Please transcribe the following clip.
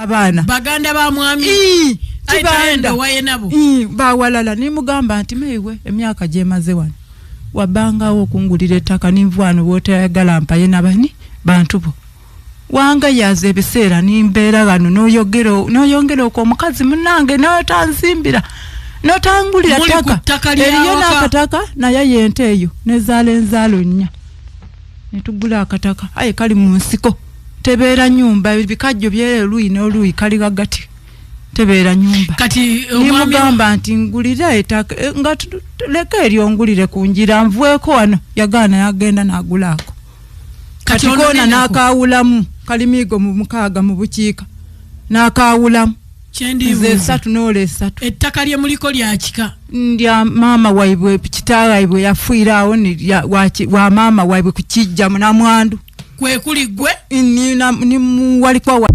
Abaana baganda ba mwami Kibanda waye nabo bawalala. Nimugamba nti meiwe emyaka gyemaze wano wabangawo okungulira ettaka ninvwano bwotayagala mpaye nabani bantu bo wanga yaza ebiseera nimbeera wano noyongera okwo omukazi munange notanzimbira notangulira ttaka eriyo n'akataka naye yente eyo nezaala enzaalo nnya netugula akataka aye kali mu nsiko tebeera nyumba ebikajjo by'oluuyi n'oluuyi kali gagati tebeera nyumba. Kati nimugamba nti ngulira ettaka nga leka eryo ngulire ku njira nvweko wano, yagaana yagenda n'agulaako. Kati koona n'akaawulamu kalimiigo mu 6 mu bukiika n'akaawulamu nze 3 n'ola 3. Ettaka lye muliko lya kika ndya maama waibwe kitaawaibwe yafiira awo wa maama waibwe ku kijja namwandu kwe kuli gwe ni muwalikwa.